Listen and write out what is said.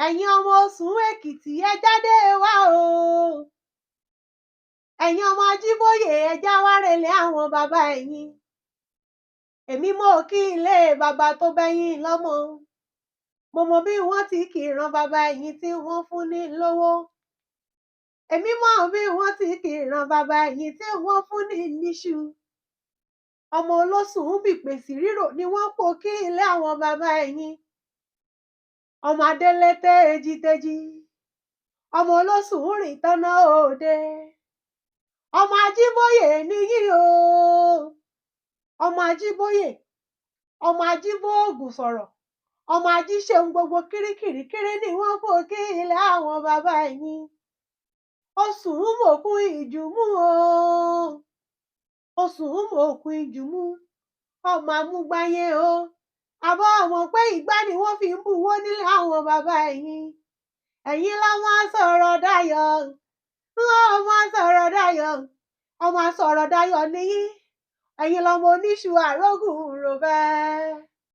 Ẹ̀yin ọmọ Òsùn Èkìtì, ẹ jáde wá o. Ẹ̀yin ọmọ Ajíbóyè, ẹ já wá relé àwọn bàbá ẹ̀yin. Èmi mọ̀ kí ilé bàbá tó bẹ́yìn lọ́mọ. Mo mọ bí wọ́n ti kìran bàbá ẹ̀yin tí wọ́n fún ní lówó. Èmi mọ̀ bí wọ́n ti kìran bàbá ẹ̀yin tí wọ́n fún ní níṣu. Ọmọ olósùn ń bìpèsì rírò ni wọ́n pò kí ilé àwọn bàbá ẹ̀yin. Ọmọ adélé téjìtéjì. Ọmọ olósùn ń rìn tọ́nà òde. Ọmọ Ajíbóyè nìyí o. Ọmọ Ajíbóyè, ọmọ Ajíbóògùn sọ̀rọ̀, ọmọ ajíṣeun gbogbo kirikiri ni wọ́n pò kí ilé àwọn bàbá ẹ̀yin. Osùn ń mòkun ìjùmú o. Osùn ń mòkun ìjùmú. Ọmọ amúgbáyé o. Àbọ̀ ọmọ pé ìgbà ni wọ́n fi ń buwó nílé àwọn bàbá ẹ̀yin. Ẹ̀yin la máa sọ̀rọ̀ dayọ̀. Wọ́n máa sọ̀rọ̀ dayọ̀. Ọmọ asọ̀rọ̀ dayọ̀ nìyí. Ẹ̀yin lọmọ oníṣu àrógùn ròbẹ́.